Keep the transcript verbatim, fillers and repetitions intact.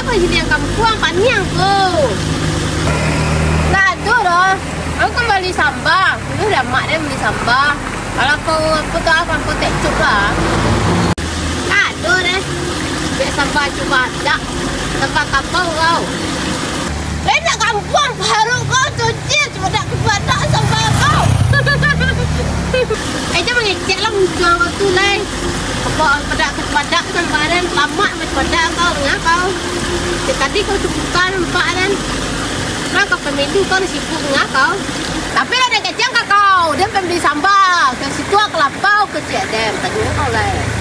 Apa jadi yang kampuang, paniang ko? Ndak ado doh. Aku kan bali samba. Dulu dah mak den bali samba. Kalau kau apa tu, apa, kau tek cuk lah. Ndak ado deh. Biak samba cuma dak. Samba kapau kau. Eh, nak kampuang baru kau tu, Cil. Cuma dak kepadak samba kau. Eh, jangan mangecek lah muncuang kau tu, lai. Apa, padak kepadak samba den. Lamak padak kau, ngah kau. Cek tadi kau cukupan nampak den. Nah, kau pemilu kau sibuk ngah kau. Tapi lah den kecek ka kau, den pembeli samba. Ka situ ka lapau ka cek den. Tadi kau lai.